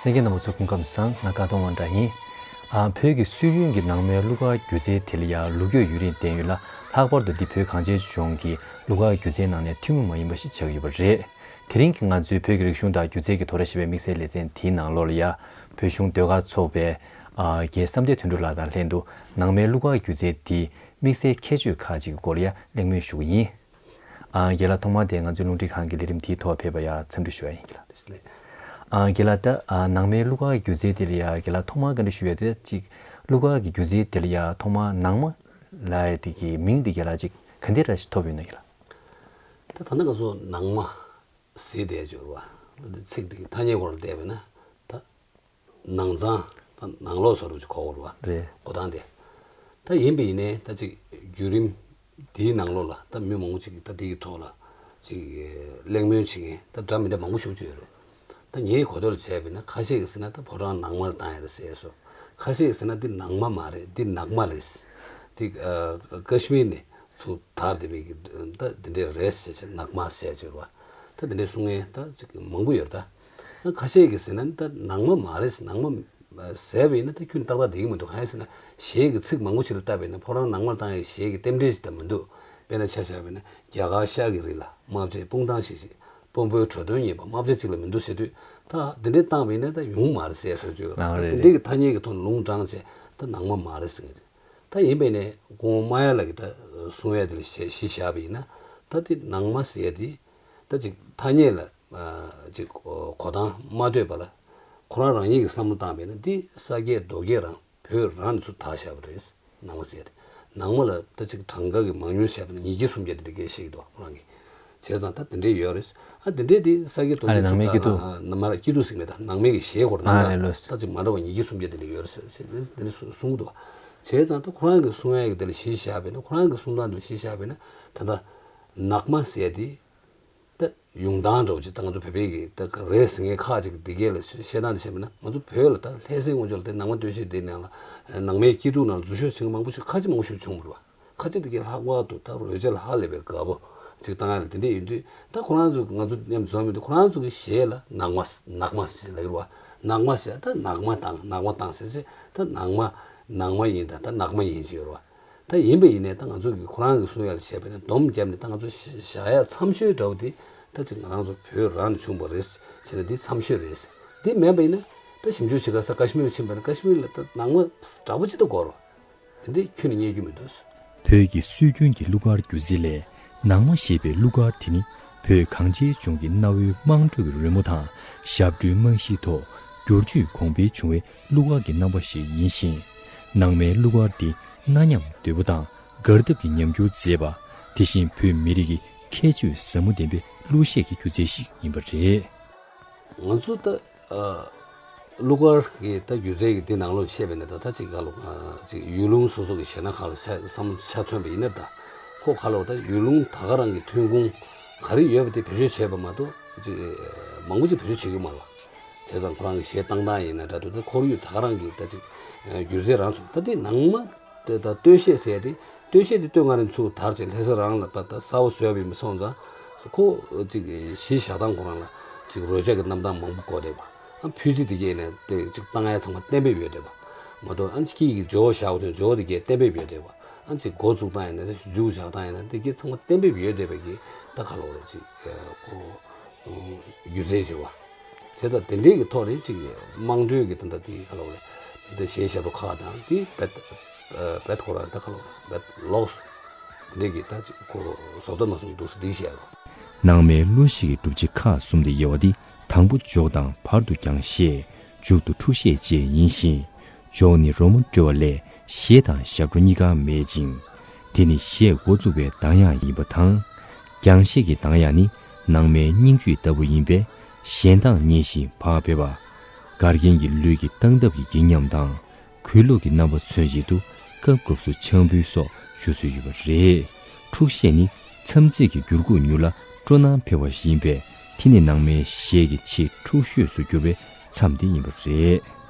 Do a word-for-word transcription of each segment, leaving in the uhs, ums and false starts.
ལྷན་རྒྱས་རྣམ་པ་ཚོ་སྐུ་ཁམས་བཟང་། ང་ཀ་ཏོང་དབང་གྲགས་ཡིན། ཨ། བོད་ཀྱི་སྲོལ་རྒྱུན་གྱི་ནང་མའི་གླུ་གར་སྒྱུ་རྩལ་དེ་ལ་ཡང་ལུགས་བཀོད་ཡུན་རིང་ལྡན་ཡོད་ལ། ལྷག་པར་དུ་འདི་བོད་གངས་ཅན་ལྗོངས་ཀྱི་གླུ་གར་སྒྱུ་རྩལ་ནང་ནས་ཐུན་མོང་མ་ཡིན་པ་ཞིག་ཆགས་ཀྱི་ཡོད་པ་རེད། དེ་རིང་གི་ང་ཚོའི་བོད་ཀྱི་རིག་གཞུང་དང་སྒྱུ་རྩལ་གྱི་དོ་ར་ཞེས་པའི་དམིགས་བསལ་ལེ་ཚན་དེའི་ནང་ལོགས་ལ་ཡང་བོད་གཞུང་ཟློས་གར་ཚོགས་པའི། ཨ། རྒན་བསམ་གཏན་དོན་གྲུབ་ལགས་དང་ལྷན་དུ་ནང་མའི་གླུ་གར་སྒྱུ་རྩལ་འདིའི་དམིགས་བསལ་ཁྱད་ཆོས་ཁག་ཅིག་གི་སྐོར་ལ་ཡང་གླེང་མོལ་ཞུ་གི་ཡིན། ཨ། རྒན་ལགས། ཐོག་མར་དེ་ང་ཚོའི་རླུང་འཕྲིན་ཁང་གི་ལས་རིམ་དེའི་ཐོག་ཕེབས་པར་ཡང་འཚམས་འདྲི་ཞུ་བ་ཡིན། རྒན་ལགས། ཨ། རྒན་ལགས། ད། ཨ། ནང་མའི་གླུ་གར་གྱི་སྒྱུ་རྩལ་དེ་ལ་ཡང་རྒན་ལགས་ཐོག་མར་བཀའ་འདྲི་ཞུ་ཡ་དེ་ཅིག་གླུ་གར་གྱི་སྒྱུ་རྩལ་དེ་ལ་ཡང་ཐོག་མར་ནང་མ་ལབ་ཡ་དེ་གི་མིང་དེ་རྒན་ལགས་ཅིག་ག་འདྲ་ཞིག་ཐོབ་ཡོད་ན། རྒན་ལགས། ད་ད་ལྟ་ང་ཚོ་ནང་མ་ཟེར་བསྡད་ཡོད་རེད་བ། ད་དེ་ཚིག་དེ་གི་ཐ་སྙད་སྐོར་ལ་བལྟས་པས་ན། ད་ནང་ཚང་། ད་ནང་ལོགས་ཟེར་བ་ཅིག་གོ་དགོས་རེད་བ། རེད། གོ་སྟངས་དེ། ད་ཡིན་པ་ཡིན་ནའི་ད་ཅིག་བརྒྱུད་རིམ་དེའི་ནང་ལོགས་ལ་ད་མི་མང་པོ་ཅིག་གིས་ད་དེ་གི་ཐོག་ལ་ཅིག་གླེང་མོལ་བྱེད་མཁན་ད་འདྲ་མི་འདྲ་མང་པོ་ཞེ་པོ་ཅིག་ཡོད་རེད། ད་ངའི་གོ་ཐོས་ལ་བྱས་པ་ཡིན་ན། ཁ་ཤས་ཀྱིས་ཟེར་ན་ད་ཕོ་བྲང་ནང་མར་བཏང་ཡ་རེད་ཟེར་སོང་། ཁ་ཤས་ཀྱིས་ཟེར་ན་འདི་ནང་མ་མ་རེད། འདི་ནག་མ་རེད། འདི། ཨ། ཀ་ཤི་མིར་ནས་ཚུར་དར་བསྡད་པའི་གི་ད་འདི་འདྲས་རེད་ཟེར་བྱས། ནག་མ་ཟེར་བྱས་རེད་བ། ད་འདི་འདྲས་གསུང་མཁན་ད་ཅིག་མང་པོ་ཡོད་རེད་ད། ད་ཁ་ཤས་ཀྱིས་ཟེར་ན་ད་ནང་མ་མ་རེད། ནང་མ་ཟེར་བ་ཡིན་ན་ད་ཁྱོན་ཏག་ཏག་བསྡད་ཀྱི་མི་འདུག་གང་ཡིན་ཟེར་ན་གཞན་གྱི་ཚིག་མང་པོ་ཞིག་ལ་བལྟས་པ་ཡིན་ན་ཕོ་བྲང་ནང་མར་བཏང་ཡའི་གཞན་གྱི་རྟེན་འབྲེལ་ཞིག་ད་མི་འདུག་དཔེར་ན་ཆ་བཞག་པ་ཡིན་ན་རྒྱ་གར་ཤར་གྱི་རི་ལ་རྨ་བྱའི་སྤུངས་ཐང་ཞིག་ཞིག་དཔོན་པོའི་གྲོས་དོན་ཉན་པ་རྨ་བྱ་གཅིག་ལ་མི་འདུག་ཟེར་དུས། ད་འདི་འདྲས་བཏང་བ་ཡིན་ན་ད་ཡོང་མ་རེད་ཟེར་སོང་ཅིག་ཡོད། ཨ། ད་རེད། འདི་འདྲས་ཀྱི་ཐ་སྙད་ཀྱི་ཐོག་ནས་ལུང་དྲངས་བྱས་ད་ནང་མ་མ་རེད་ཟེར་མཁན་ཅིག་ད་ཡིན་པ་ཡིན་ནའི་སྐུ་ངོ་རྨ་དབྱངས་ལགས་ཀྱིས་ད་གསུང་ཡ་དེ་ལ་གཞི་གཞི་བཞག་པ་ཡིན་ན། ད་དེ་ནང་མ་ཟེར་ཡ་དེ་ད་ཅིག་ཐ་སྙད་ལ། ཨ། ཅིག་གོ་སྟངས་མ་ལྟོས་པ་ལ་ཁོ་རང་རང་ཉིད་ཀྱིས་བསམ་བློ་བཏང་བ་ཡིན་ན་འདི་ས་སྐྱའི་རྡོ་སྐྱེས་རང་བོད་རང་ནས་ཚུར་དར་བཞག་པ་རེད། ནང་མ་ཟེར་ཡ་དེ། ནང་མ་ལ་ད་ཅིག་གྲངས་ཀ་གི་མང་ཉུང་བྱས་པ་ན་ཉིས་བརྒྱ་སུམ་བརྒྱ་དེ་འདྲ་སྐད་བཤད་ཀྱི་འདུག་བ་ཁོ་རང་གིས། བྱས་ཙང་ད་དེ་འདྲས་ཡོད་རེད། ཨ། དེ་འདྲས་དེ་ས་སྐྱའི་རྡོ་ཨ་རེད། སྐྱེས་ནང་མའི་ཚུར་སྐྱིད་སྡུག་དར། ཨ། ནང་མ་སྐྱིད་སྡུག་ཟེར་མེད། ད་ནང་མའི་གི་གཞས་སྐོར། ཨ། ནང་ལ་རེད། ལོས། ད་ཅིག་མ་འདྲ་བ་ཉིས་བརྒྱ་སུམ་བརྒྱ་དེ་འདྲ་ཡོད་རེད་ཟེར་ཟེར་དེ་འདྲས་གསུང་གསུང་གི་འདུག་བ། བྱས་ཙང་ད་ཁོ་རང་གི་གསུང་ཡ་གི་དེ་ལ་གཞི་བཞག་པ་ཡིན་ན། ཁོ་རང་གི་གསུང་སྟངས་དེ་ལ་གཞི་བཞག་པ་ཡིན་ན། ད་ལྟ་ནག་མ་ཟེར་ཡ་དེ། ད་ཡོང་སྟངས་འདྲ་བོ་ཅིག་ད་ང་ཚོ་བོད་པའི་གི་ད་རེད་ཟེར་མཁན་ཁག་ཅིག་འདི་གས་ལ་བཤད་སྟངས་འདི་བཤད་པ་ན། ང་ཚོ་བོད་ལ་ད་ལྷ་སའི་སྔོན་ཆད་ལ་དེ་ནང་མ་སྟོད་གཞས་དེ་ནང་ལ་ནང་མའི་སྐྱིད་སྡུག་ནང་ལ་འཛུལ་ཞུགས་བྱེད་མཁན་མང་པོ་ཞིག་ཁ་ཆེ་མང་པོ་ཞིག་བྱུང་བ་རེད་བ། ཁ་ཆེ་དེ་གས་ལྷག་པར་དུ་ད་རོལ་ཆ་ལ་ཧ་ལས་པའི་དགའ་པོ་ཅིག་བཏང་ཡ་ལ་དེ་འདྲས་ཡིན་དུས། ད་ཁོ་རང་ཚོ་ང་ཚོ་མཉམ་དུ་འཛོམས་མི་འདུག་ཁོ་རང་ཚོ་གི་གཞས་ལ་ནག་མ་ནག་མ་ཟེར་ལབ་ཀྱི་རེད་བ། ནག་མ་ཟེར། ད་ནག་མ་བཏང་ནག་མ་བཏང་ཟེར་ཟེར། ད་ནག་མ་ནག་མ་ཡིན། ད་ད་ནག་མ་ཡིན་ཅིག་ཡོད་རེད་བ། ད་ཡིན་པ་ཡིན་ནའི་ད་ང་ཚོ་གི་ཁོ་རང་གི་གསུང་ཡ་ལ་བྱས་པ་ཡིན་ན་སྡོམ་བརྒྱབ་ནས་ད་ང་ཚོ་བཞག་ཡ་མཚམས་ཤོས་འདྲ་བོ་དེ་ད་ཅིག་ང་རང་ཚོ་བོད་རང་ནས་བྱུང་བ་རེད་ཟེར་ན་འདི་མཚམས་ཤོས་རེད། འདི་མེད་པ་ཡིན་ན་ད་ཞིབ་འཇུག་བྱེད་ག་ས་ཀ་ཤི་མིར་ཕྱིན་པ་ཡིན་ན་ཀ་ཤི་མིར་ལ་ད་ནང་མ་འདྲ་པོ་ཅིག་ད་གོ་རོ། དེ་འདྲའི་ཁྱོན་ནས་རྙེད་རྒྱུ་མི་འདུག་བོད་ཀྱི་སྲོལ་རྒྱུན་གྱི་གླུ་གར་སྒྱུ་རྩལ་ལས་ནང་མ་ཞེས་པའི་གླུ་གར་དེ་ནི་བོད་གངས་ཅན་ལྗོངས་ཀྱི་གནའ་བོའི་དམངས་ཁྲོད་ཀྱི་རོལ་མོ་དང་ཞབས་བྲོའི་རྨང་གཞིའི་ཐོག་བསྒྱུར་བཅོས་གོང་འཕེལ་བྱུང་བའི་གླུ་གར་གྱི་རྣམ་པ་ཞིག་ཡིན་ཞིང་། ནང་མའི་གླུ་གར་འདི་གནའ་ཉམས་དོད་པོ་དང་གར་སྟབས་ཀྱི་ཉམས་འགྱུར་མཛེས་པ། དེ་བཞིན་བོད་མི་རིགས་ཀྱི་ཁྱད་ཆོས་ཟབ་མོ་ལྡན་པའི་གླུ་གཞས་ཀྱི་སྒྱུ་རྩལ་ཞིག་ཡིན་པ་རེད། ང་ཚོ་ད། ཨ། གླུ་གར་གྱི་ད་སྒྱུ་རྩལ་གྱི་འདི་ནང་ལོགས་བཤད་པ་ཡིན་ན། ད་ད་ཅིག་ག་ལོ། ཨ། ཅིག་ཡུལ་ལུང་སོ་སོ་གི་གཞས་སྣ་ཁག་ལ་ཆ་བསམ་བློ་ཆ་མཚོན་པ་ཡིན་ན། ད་ཁོ་ག་ལོ། ད་ཡུལ་ལུང་ད་ག་རང་གི་ཐོན་ཁུངས་ག་རེ་ཡོད་པ་དེ་བེད་སྤྱོད་བྱས་པ་མ་གཏོགས་ཅིག་མང་པོ་ཅིག་བེད་སྤྱོད་བྱེད་ཀྱི་མ་རེད་བ། བྱས་ཙང་ཁོ་རང་གི་གཞས་བཏང་སྟངས་ཡིན་ན་འདྲ་འདུག་ད་ཁོར་ཡུག་ད་ག་རང་གི་ད་ཅིག་སྒྱུ་རྩལ་རང་བྱུང་། ད་དེ་ནང་མ་དེ་ད་སྟོད་གཞས་ཟེར་ཡ་དེ། སྟོད་གཞས་དེ་སྟོད་མངའ་རིས་ཚུར་དར་བྱས་ལྷ་ས་རང་ལ་ད་ད་གསར་པ་བཟོས་པ་ཡིན་པ་སོང་ཙང་། ཁོ་ཅིག་གཞི་བཞག་སྟངས་ཁོ་རང་ལ་ཅིག་རོལ་ཆ་གི་རྣམ་གྲངས་མང་པོ་དགོས་བསྡད་པ། ཨ། ཕུད་རྩི་དེ་གས་ནས་དེ་ཅིག་བཏང་ཡ་ཚང་མ་གཏན་འབེབས་ཡོད་བསྡད་པ་མ་གཏོགས། ཨ། སྐྱིད་ཀྱི་ཇོ་བོ་བཞག་དགོས་ཚོད་ཇོ་བོ་དེ་གས་གཏན་འབེབས་ཡོད་བསྡད་པ། ཨ། ཅིག་འགོ་བཙུགས་སྟངས་ཡིན་ན་ཟེར། མཇུག་བཞག་སྟངས་ཡིན་ན་དེ་གས་ཚང་མ་གཏན་འབེབས་ཡོད་བསྡད་པ་གི་ད་ག་ལོ་རེད། ཅིག་ཁོ་སྒྱུ་རྩལ་ཟེར་བ། བྱས་ཙང་དེ་འདྲའི་གི་ཐོག་ནས་ཅིག་དམངས་ཁྲོད་ཀྱི་ད་ལྟ་དེ་ག་ལོ་རེད། དེ་གཞས་ཞབས་བྲོ་ཁག་དང་དེ་བེད་བེད་ཁོ་རང་ད་ག་ལོ་རེད། བེད་ལོགས་དེ་འདྲའི་གི་ད་ཅིག་ཁོ་བཟོ་ལྟ་མ་སོང་འདུག་སེ་འགྲིག་བྱས་རོ། ནང་མའི་གླུ་གཞས་ཀྱི་སྒྲུབ་བྱེད་ཁག་གསུམ་ལས་དབྱེ་བ་དེ། དང་པོ་འཇོག་དང་བར་དུ་རྒྱང་གཞས། མཇུག་ཏུ་འཁྲུགས་གཞས་བཅས་ཡིན་ཞིང་། འཇོག་ནི་རོལ་མོ་དཀྲོལ་བ་ལས་གཞས་དང་ཞབས་བྲོ་གཉིས་ཀ་མེད་ཅིང་། དེ་ནི་གཞས་འགོ་བཙུགས་པའི་གདངས་དབྱངས་ཡིན་པ་དང་། རྒྱང་གཞས་ཀྱི་གདངས་དབྱངས་ནི་ནང་མའི་སྙིང་བཅུད་ལྟ་བུ་ཡིན་པས། གཞས་གདངས་སྙན་ཞིང་བག་ཕེབས་པ། གར་མཁན་གྱི་ལུས་ཀྱི་སྟངས་སྟབས་ཀྱི་འགྱིང་ཉམས་དང་། གུས་ལུགས་ཀྱི་རྣམ་པ་མཚོན་བྱེད་དུ་སྐབས་སྐབས་སུ་ཆང་ཕུད་སོགས་ཞུ་སྲོལ་ཡོད་པ་རེད། འཁྲུགས་གཞས་ནི་མཚམས་ཚིག་གི་འགྱུར་ཁུག་མྱུར་ལ་སྤྲོ་སྣང་འཕེལ་བ་ཞིག་ཡིན་པས། དེ་ནི་ནང་མའི་གཞས་ཀྱི་ཆེས་འཁྲུགས་ཤོས་སུ་གྱུར་པའི་མཚམས་དེ་ཡིན་པ་རེད།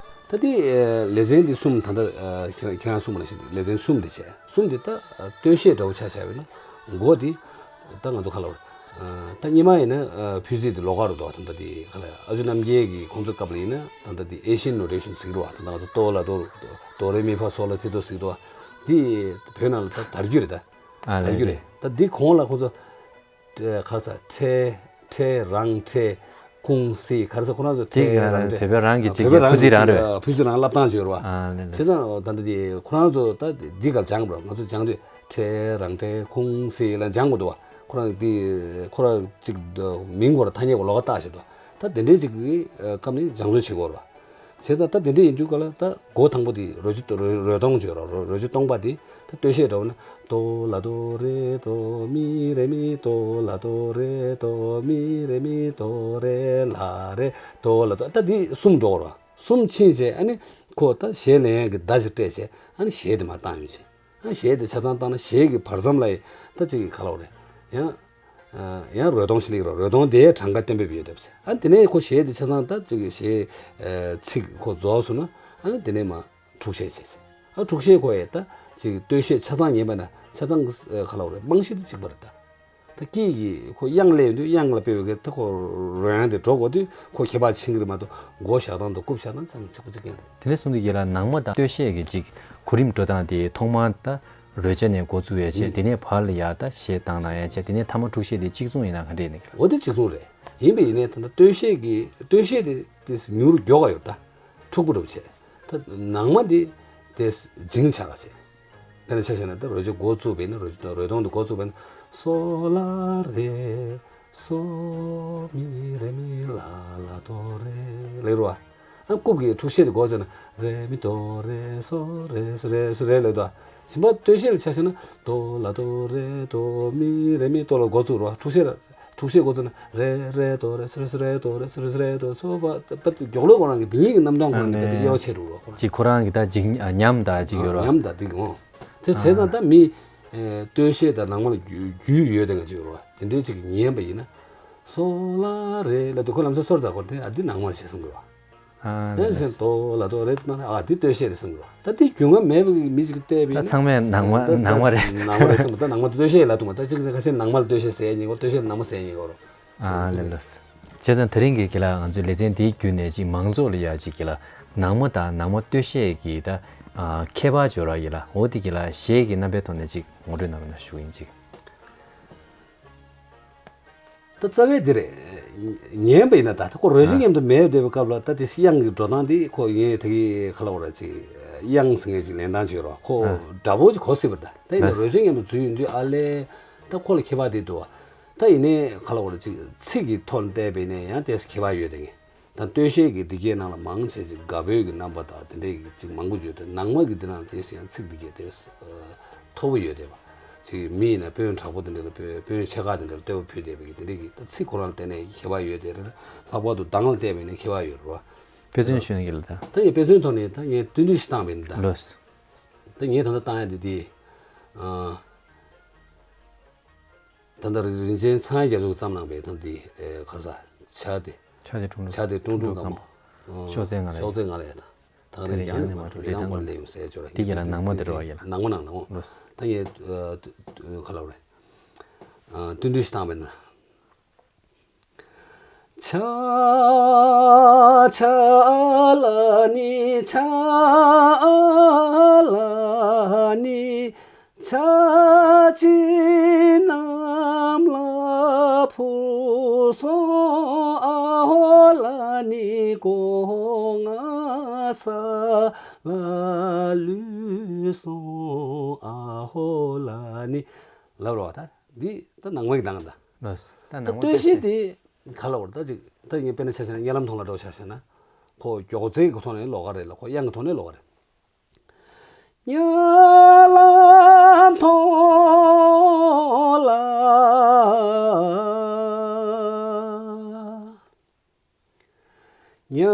ད་ལྟའི་ལེ་ཚན་འདི་གསུམ། ད་ལྟ་ཁྱེད་ཁྱེད་རང་གསུངས་པ་ནང་བཞིན་ལེ་ཚན་གསུམ་འདི་བྱས། གསུམ་འདི་ད་སྟོད་གཞས་འདྲ་བོ་ཆ་བཞག་པ་ཡིན་ན། མགོ་འདི་ད་ང་ཚོ་ག་ལ་བར་ ད་སྔོན་མ་ཡིན་ན་ཕུལ་ཚིག་དེ་ལོགས་ཀ་རུ་འདུག་ད་ལྟ་དེ་ག་ལ་ཨ་ཇོ་རྣམ་རྒྱལ་གྱི་ཁོང་ཚོའི་སྐབས་ལ་ཡིན་ན་ད་ལྟ་དེ་ཨེ་ཤི་ཡན་ནོ་ཊེ་ཤན་ཟེར་གྱི་རེད་བ། ད་ལྟ་ང་ཚོ་ཏོ་ལ་ཏོ་རེ་མི་ཕ་སོ་ལ་ཐི་དོ་ཟེར་གྱི་འདུག་བ། དེ་བོད་ནང་ལ་ད་དར་རྒྱུ་རེད་ད། ཨ་དར་རྒྱུ་རེད། ད་འདི་གོང་ལ་ཁོང་ཚོ་ག་རེ་ཟ་ཁྲེ་ཁྲེ་རང་ཁྲེ་ཁུང་སི་ག་རེ་ཟ་ཁོ་རང་ཚོ་ཁྲེ་རང་ཁྲེ་བོད་པ་རང་གི་ཅིག་བོད་པ་ཕུ་ཚིག་རང་རེད། ཕུ་ཚིག་རང་བསླབ་སྟངས་ཅིག་ཡོད་རེད་བ། ཨ་ནི་བྱས་ཙང་ད་ལྟ་དེ་ཁོ་རང་ཚོ་ད་འདི་གར་སྦྱངས་པ་རེད། ང་ཚོ་སྦྱང་དུས་ཁྲེ་རང་ཁྲེ་ཁུང་སི་ལ་སྦྱང་དགོས་འདུག་བ། ཁོ་རང་འདི་ཁོ་རང་ཅིག་མིང་ཁོ་རང་ཐ་སྙད་ཁོ་ལོགས་ཀ་བཏགས་བཞག་འདུག་ད་དེ་འདྲའི་ཅིག་གི་སྐབས་ནས་སྦྱང་བརྩོན་བྱེད་དགོས་རེད་བ། བྱས་ཙང་ད་དེ་འདྲ་ཡིན་དུས་ག་ལ་ད་སྒོ་དང་པོ་དེ་རོལ་རྩེད་རོལ་རོལ་སྟོང་བརྗོད་རོགས། རོལ་རྩེད་སྟོང་པ་དེ་ད་སྟོད་གཞས་འདྲ་བོ་ན་དོ་ལ་དོ་རེ་དོ་མི་རེ་མི་དོ་ལ་དོ་རེ་དོ་མི་རེ་མི་དོ་རེ་ལ་རེ་དོ་ལ་དོ། ད་འདི་གསུམ་འགྲོ་རོགས། གསུམ་ཕྱིན་བྱས་ཨ་ནི་ཁོ་ད་གཞས་ལེན་ཡག་གི་བརྡ་ཅིག་སྤྲད་བྱས་ཨ་ནི་གཞས་དེ་མར་བཏང་ཡོང་བྱས། ཨ་གཞས་དེ་ཆ་ཚང་བཏང་ན་གཞས་ཀྱི་བར་མཚམས་ལ་ཡི་ད་ཅིག་ག་ལ་བ་རེད། ཡང་ཡང་རོལ་སྟོང་ཞིག་སླེབས་རོགས། རོལ་སྟོང་དེའི་གྲངས་ཀ་བསྟན་པའི་ཡོད་དེ་བྱས། ཨ་དེ་ནས་ཁོ་གཞས་དེ་ཆ་ཚང་ད་ཅིག་གཞས་ཚིག་ཁོ་རྫོགས་སོང་ན་ཨ་ནི་དེ་ནས་མར་འཁྲུག་གཞས་བྱས་ཚེ། ཨ་འཁྲུག་གཞས་ཁོ་ཡི་ད་ཅིག་སྟོད་གཞས་ཆ་ཚང་ཉན་པ་ན་ཆ་ཚང་གི་ག་ལ་བ་རེད། རྨང་གཞི་དེ་གཅིག་པ་རེད་ད། ད་སྐད་ཀྱི་ཁོ་དབྱངས་སླེབས་དུས་དབྱངས་ལ་དཔེ་བའི་གི་ད་ཁོ་རོལ་དབྱངས་དེ་འགྲོ་དགོས་དུས་ཁོ་ཁྱད་པར་ཕྱིན་གི་རེད་མ་གཏོགས་མགོ་བཞག་སྟངས་དང་རྐུབ་བཞག་སྟངས་ཚང་གཅིག་པ་གཅིག་རྐྱང་རེད། དེ་ནས་བཟུང་སྟེ་ཡིན་ལ་ནང་མ་དང་སྟོད་གཞས་ཀྱི་ཅིག་གོ་རིམ་འགྲོ་སྟངས་དེ་ཐོག་མར་ད་རོལ་ཆ་ནས་འགོ་བཙུགས་ཡས་བྱས། དེ་ནས་བར་ལ་ཡ་ད་གཞས་བཏང་གནང་ཡས་བྱས། དེ་ནས་མཐའ་མ་འཁྲུག་གཞས་དེ་གཅིག་མཚུངས་ཡིན་ན་ག་འདྲས་ཡིན་ནི་གི་ལ། འོ་དེ་གཅིག་མཚུངས་རེད། ཡིན་པས་ཡིན་ནའི་ད་ལྟ་སྟོད་གཞས་ཀྱི་སྟོད་གཞས་དེ་དེ་མྱུར་མགྱོགས་ག་ཡོད་ད། འཁྲུག་པོ་འདྲ་བོ་བྱས། ད་ནང་མ་དེ་དེ་འཇིང་ཆགས་ག་བྱས། དཔེར་ན་ཆ་བཞག་ན་ད་རོལ་ཆ་འགོ་བཙུགས་པས་ན་རོལ་ཆ་རོལ་སྟོང་དེ་འགོ་བཙུགས་པས་ན་སོ་ལ་རེ། སོ་མི་རེ་མི་ལ་ལ་དོ་རེ་ལེགས་རོ། ཨ་རྐུབ་ཀྱི་འཁྲུག་གཞས་དེ་འགོ་བཙུགས་ན་རེ་མི་དོ་རེ་སོ་རེ་སོ་རེ་སོ་རེ་ལེགས་དོ། ཞིམ་པ་སྟོད་གཞས་ལ་ཆ་བཞག་ན་དོ་ལ་དོ་རེ་དོ་མི་རེ་མི་དོ་ལ་འགོ་བཙུགས་རོ། འཁྲུག་གཞས་ལ་འཁྲུག་གཞས་འགོ་བཙུགས་ན་རེ་རེ་དོ་རེ་སོ་རེ་སོ་རེ་དོ་རེ་སོ་རེ་སོ་རེ་དོ་སོ་བ་པ་མགྱོགས་ལོས་ཁོ་རང་གི་དེ་ཉིད་ཀྱི་རྣམ་གྲངས་ཁོ་རང་གི་ད་དེ་དབྱེ་བ་ཕྱེ་རུ་རོ་ཁོ་རང་། ཅིག་ཁོ་རང་གི་ད་ཅིག་ཉམས་ད་ཅིག་ཡོད་རོ། ཉམས་ད་དེ་འོང་། དེ་བྱས་ཙང་ད་མི་སྟོད་གཞས་དང་ནང་མ་ལ་རྒྱུས་ཡོད་དེ་འགའ་ཅིག་ཡོད་རོ། དེ་འདྲའི་ཅིག་ཉན་པ་ཡིན་ན་སོ་ལ་རེ་ལ་དེ་ཁོ་ལམ་སང་སོར་ཙག་ཁོ་དེ་ཨ་འདི་ནང་མ་ལ་བྱས་སོང་གི་རོ། ཨ་ཡང་ལགས་སེ་དོ་ལ་དོ་རེད་མ་ཨ་འདི་སྟོད་གཞས་རེད་བསམ་གི་རོ། ད་འདི་རྒྱུས་མངའ་མེད་པའི་མི་ཞིག་བལྟས་པ་ཡིན་ན་ད་ཚང་མས་ནང་མ་ད་ནང་མ་རེད། ནང་མ་རེད་བསམ་གི་ད་ནང་མ་སྟོད་གཞས་ལབ་འདུག་མ། ད་ཅིག་ཁ་ཤས་ནང་མ་ལ་སྟོད་གཞས་ཟེར་ཡ་ཉེ་གོ། སྟོད་གཞས་ནང་མ་ཟེར་ཡ་ཉེ་གོ་རོ། ཨ་ལགས་ལགས། བྱས་ཙང་དེ་རིང་གི་གི་ལ་ང་ཚོའི་ལེ་ཚན་འདིའི་བརྒྱུད་ནས་ཅིག་མང་ཚོགས་ལ་ཡ་ཅིག་གི་ལ་ནང་མ་དང་ནང་མ་སྟོད་གཞས་ཀྱི་ད་ཨ་ཁྱད་པར་སྦྱོར་བ་ཡི་ལ་འོ་དེ་གི་ལ་གཞས་ཀྱི་རྣམ་པའི་ཐོག་ནས་ཅིག་ངོ་སྤྲོད་གནང་རོགས་གནང་ཞུ་ཡིན་ཅིག་ད་རྩ་བའི་འདི་རེད། ཉན་པ་ཡིན་ན་ད་ད་ཁོ་རོལ་ཆ་མཉམ་དུ་མེད་བསྡད་པའི་སྐབས་ལ་ད་དེ་དབྱངས་ཀྱི་འགྲོ་སྟངས་འདི་ཁོ་ངས་ད་གི་ག་ལ་བ་ར་ཅིག་དབྱངས་ཟེར་མཁན་ཅིག་ལེན་སྟངས་ཅིག་ཡོད་རོ། ཁོ་འདྲ་པོ་ཅིག་གོ་སྲིད་པ་རེད། ད་ད་ཡིན་ན་རོལ་ཆ་མཉམ་དུ་འཛུལ་ཡོང་དུས་ཨ་ལས་ད་ཁོ་ལ་ཁྱད་པར་འདི་འདུག་བ། ད་ཡིན་ནའི་ག་ལ་བ་ར་ཅིག་ཚིག་གི་ཐོག་ནས་བལྟས་པ་ཡིན་ན་ཡང་དེ་ཁྱད་པར་ཡོད་དེ་ངས། ད་སྟོད་གཞས་ཀྱི་འདི་གའི་ནང་ལ་མང་ཆེ་ཅིག་དགའ་འབོད་ཀྱི་རྣམ་པ་དང་དེ་འདྲའི་ཅིག་མང་པོ་ཡོད་དེ་ནང་མ་གི་འདི་ནང་དེ་ཡང་ཚིག་འདི་གའི་དེ་མཐོ་པོ་ཡོད་དེ་བ། ཅིག་མི་ཡིན་ན་དཔོན་དྲག་པོ་དེ་འདྲ་ལ་དཔོན་དཔོན་ཆེ་ཁག་དེ་འདྲ་ལ་བསྟོད་པ་ཕུལ་བསྡད་པའི་གི་དེ་འདྲའི་གི་ད་ཚིག་ཁོ་རང་ལ་བལྟས་ནས་ཁྱད་པར་ཡོད་དེ་རེད། ལྷག་པར་དུ་གདངས་ལ་བལྟས་པ་ཡིན་ན་ཁྱད་པར་ཡོད་རེད་བ། དཔེ་མཚོན་ཞུ་ཡིན་གྱི་ལ་ད། ད་ངས་དཔེ་མཚོན་ཐོག་ནས་ད་ངས་བསྟུན་བསྟུན་ཞིག་བཏང་བ་ཡིན་ད། ལོས། ད་ངས་ད་ལྟ་བཏང་ཡ་འདི་དེ། ཨ། ད་ལྟ་རིན་ཆེན་ཚངས་དབྱངས་རྒྱ་མཚོས་བརྩམས་གནང་པའི་ད་འདི་ཨེ་ག་རེ་ཟ་བྱ་དེ། བྱ་དེ་ཁྲུང་ཁྲུང་བྱ་དེ་ཁྲུང་ཁྲུང་སྐམ་པོ། ཤོག་རྩེ་ལྔ་ལ་ཤོག་རྩེ་ལྔ་ལ་ཡ་ད། ད་རེས་རྒྱང་ནས་མ་འགྲོ་རི་ཐང་སྐོར་སླེབས་ཡོང་ཟེར་ཅོ་ར་དེ་ག་ལ་ནང་མ་དེ་རེད་བ་ཡ་ལ། ནང་མ་ནང་ནང་མ། ལོས། ད་ངས་ཨ་ག་ལ་བ་རེད། ཨ་བསྟུན་བསྟུན་ཞིག་བཏང་བས་ན། ཆ་ཆ་ལ་ནི་ཆ་ལ་ནི་ཆ་ཅི་ནམ་ལ་ཕུ་སོང་ཨ་ཧོ་ལ་ནི་གོ་ང་ས་ལ་ལུས་སོང་ཨ་ཧོ་ལ་ནི་ལབ་རོགས་ད། འདི་ད་ནང་མའི་གདངས་ད། ལགས། ད་ད་ནང་མ་སྟོད་གཞས་དེ་ག་ལ་བར་ད་ཅིག་ད་ངས་དཔེར་ན་ཆ་བཞག་ན་གཉའ་ལམ་མཐོང་ལ་འགྲོ་ཆ་བཞག་ན། ཁོ་མགྱོགས་རྩལ་གྱི་ཐོག་ནས་ལོགས་ཀ་རེད་ལ་ཁོ་དབྱངས་ཀྱི་ཐོག་ནས་ལོགས་ཀ་རེད། གཉའ་ལམ་མཐོང་ལ། གཉའ་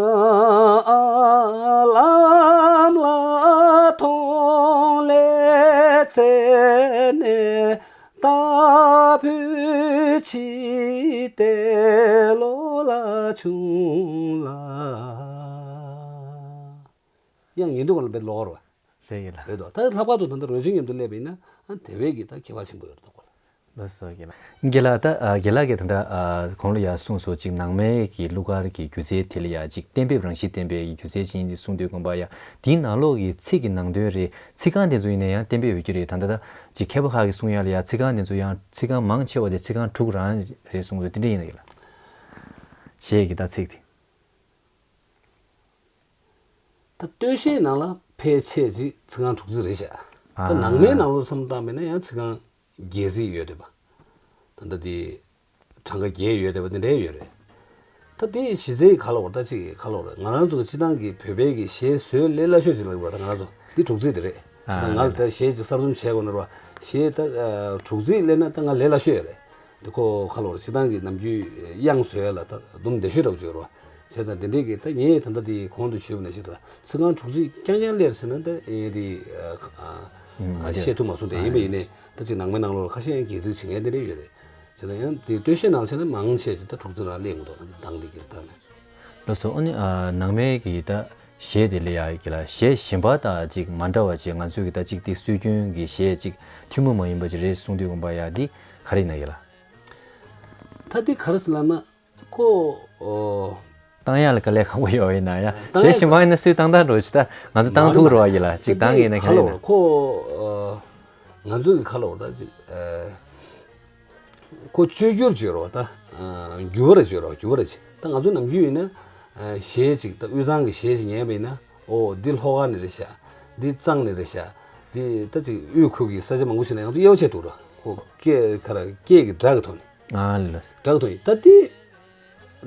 ལམ་ལ་ཐོང་ལེ་ཚེ་ནས་ད་བུ་ཆི་ཏེ་ལོ་ལ་ཆུང་ལ། དབྱངས་ཉིན་དུ་ག་ལ་བེད་ལོག་རོ། རེད་ཡིན་ལ། རེད་དོ། ད་ལྷག་པར་དུ་ད་ལྟ་རོལ་ཆ་མཉམ་དུ་སླེབས་པ་ཡིན་ན་ཨ་དེ་བས་ཀྱི་ད་ཁྱད་པར་ཆེན་པོ་ཡོད་རེད་དོ་ཁོ་ལ། ལགས་སོ། རྒན་ལགས། རྒན་ལགས་ད་ཨ་རྒན་ལགས་ཀྱིས་ད་ལྟ་ཨ་གོང་ལ་ཡ་གསུངས་སོང་། ཅིག་ནང་མའི་གི་གླུ་གར་གྱི་སྒྱུ་རྩལ་དེ་ལ་ཡ་ཅིག་གཏན་འབེབས་རང་བཞིན་ལྡན་པའི་སྒྱུ་རྩལ་ཅན་ཅིག་གསུངས་དུས་དགོངས་པ་ཡ། དེའི་ནང་ལོགས་ཀྱི་ཚིག་གི་ནང་དོན་རེད། ཚིག་རྐང་དེ་ཚོ་ཡིན་ན་ཡང་གཏན་འབེབས་ཡོད་ཀྱི་རེད། ད་ལྟ་ད་ཅིག་མཁས་པ་ཁག་གིས་གསུང་ཡ་ལ་ཡ་ཚིག་རྐང་དེ་ཚོ་ཡང་ཚིག་རྐང་མང་ཆེ་བ་དེ་ཚིག་རྐང་དྲུག་རང་རེད་གསུངས་འདུག། དེ་འདྲ་ཡིན་ན་རྒན་ལགས། གཞས་ཀྱི་ད་ཚིག་དེ། ད་སྟོད་གཞས་ནང་ལ་ཕལ་ཆེར་ཅིག་ཚིག་རྐང་དྲུག་ཅུ་རེད་ཤག། ད་ནང་མའི་ནང་ལོགས་བསམ་བློ་བཏང་བས་ན་ཡང་ཚིག་རྐང་བརྒྱད་ཅིག་ཡོད་བསྡད་པ། ད་ལྟ་དེ་གྲངས་ཀ་བརྒྱད་ཡོད་བསྡད་པ་དེ་འདྲའི་ཡོད་རེད། ད་དེ་གཞི་རྩའི་ག་ལ་བར་ད་ཅིག་ག་ལ་བར་ང་རང་ཚོ་གི་སྤྱི་བཏང་གི་བོད་པའི་གི་གཞས་བཟོས་ལས་སླ་ཤོས་ཅིག་ལབ་དགོས་པ། ད་ང་རང་ཚོ་འདི་དྲུག་ཅུ་དེ་རེད། ད་ང་ལ་ད་གཞས་ཅིག་གསར་རྩོམ་བྱས་དགོས་ན་ར་བ་གཞས་ད་དྲུག་ཅུ་ལས་ན་ད་ང་ལས་སླ་ཤོས་ཡོད་རེད། དེ་ཁོ་ག་ལ་བར་སྤྱི་བཏང་གི་ནམ་རྒྱུན་དབྱངས་བཟོ་ཡ་ལ་ད་སྡོམ་བདེ་ཤོས་འདྲ་བོ་ཅིག་ཡོད་རེད་བ། བྱས་ཙང་དེ་འདྲས་ཀྱི་ད་ངས་ད་ལྟ་དེ་གོང་དུ་ཞུས་པ་ནང་བཞིན་དུ་ཚིག་རྐང་དྲུག་ཅུ་རྐྱང་རྐྱང་སླེབས་ཟིན་ན་ད་ངས་དེ་ཨ་ཨ་ཨ་བཤད་ཐུབ་མ་སོང་། དེ་ཡིན་པ་ཡིན་ནའི་ད་ཅིག་ནང་མའི་ནང་ལོགས་ལ་ཁ་ཤས་ཡང་དགེ་མཚན་བྱེད་མཁན་དེ་འདྲས་ཡོད་རེད། བྱས་ཙང་ཡང་དེ་སྟོད་གཞས་ནང་བྱས་ན་མང་ཆེ་ཞིག་ད་དྲུག་ཅུ་རང་སླེབས་ཡོང་གི་འདུག། ད་ལྟ་གདངས་དེ་གི་ལྟ་ནས། ལགས་སོ། ཨ་ནི་ཨ་ནང་མའི་གི་ད་གཞས་དེ་ལ་ཡ་གི་ལ་གཞས་གཞན་པ་དང་ཅིག་མ་འདྲ་བ་ཅིག་ང་ཚོས་གི་ད་ཅིག་དེ་སྲོལ་རྒྱུན་གྱི་གཞས་ཅིག་ཐུན་མོང་མ་ཡིན་པ་ཅིག་རེད་གསུངས་དུས་དགོངས་པ་ཡ་འདི་ག་རེ་ཡིན་ན་གི་ལ། ད་འདི་ག་རེ་ཟེར་ལབ་ན། ཁོ། ཨོ། བཏང་ཡག་ལ་དཀའ་ལས་ཁག་པོ་ཡོད་ཡིན་ན་ཡང་བཏང་གཞས་ཡག་གཞན་པ་ཡིན་ན་སུས་བཏང་བཏང་འགྲོ་ཞིག་ད་ང་ཚོ་བཏང་མ་ཐུབ་རེད་རེད་རོགས་ཡིན་ལ་ཅིག་བཏང་གི་ཡིན་ན་ག་ཁ་ལ་ལས་བར་ཁོ། ཨོ། ང་ཚོ་གི་ཁ་ལ་བར་ད་ཅིག་ཨེ། ཁོ་བཅོས་བསྒྱུར་བྱོས་རོགས་ད། ཨ་འགྱུར་བ་ར་བྱོས་རོགས་འགྱུར་བ་ར་བྱེད། ད་ང་ཚོ་ནམ་རྒྱུན་ཡིན་ན། ཨ་གཞས་ཅིག་ད་དབུས་གཙང་གི་གཞས་ཅིག་ཉན་པ་ཡིན་ན། ཨོ་འདི་ལྷོ་ཁ་ནས་རེད་ཤག། འདི་གཙང་ནས་རེད་ཤག། འདི་ད་ཅིག་དབུས་ཁུལ་གྱི་ས་ཆ་མང་པོ་ཞིག་ལ་ང་ཚོ་དབྱེ་བ་ཕྱེ་འདུག་ར། ཁོ་སྐད་ཁ་ར་སྐད་ཀྱི་སྒྲ་གི་ཐོག་ནས། ཨ་ལས། སྒྲ་གི་ཐོག་ནས་ད་འདི།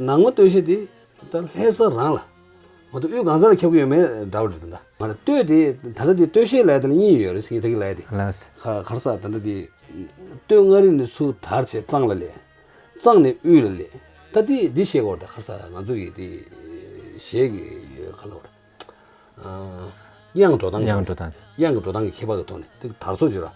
ནང་མ་སྟོད་གཞས་འདི་ད་ལྷ་ས་རང་ལ། མ་གཏོགས་དབུས་གང་ས་ལ་ཁྱབ་ཀྱི་ཡོད་མེད་འདྲ་བོ་རེད་ད། མ་རེད་སྟོད་དེ་ད་ལྟ་དེ་སྟོད་གཞས་ལབ་ཡ་དེ་ལ་གཉིས་ཡོད་རེད་ཟེར་གྱི་ད་གི་ལབ་ཡ་དེ། ལགས། ཁ་ཁར་ས་ད་ལྟ་དེ། སྟོད་མངའ་རིས་ནས་ཚུར་དར་བྱས་གཙང་ལ་སླེབས། གཙང་ནས་དབུས་ལ་སླེབས། ད་དེ་འདི་བཤད་དགོས་རེད་ད་ཁར་ས་ང་ཚོ་གི་དེ་གཞས་ཀྱི་ཁ་ལ་བ་རེད། ཨ་དབྱངས་འགྲོ་སྟངས་དབྱངས་ཀྱི་འགྲོ་སྟངས་ཀྱི་ཁྱད་པར་གྱི་ཐོག་ནས་དེ་དར་སོ་བརྗོད་ར།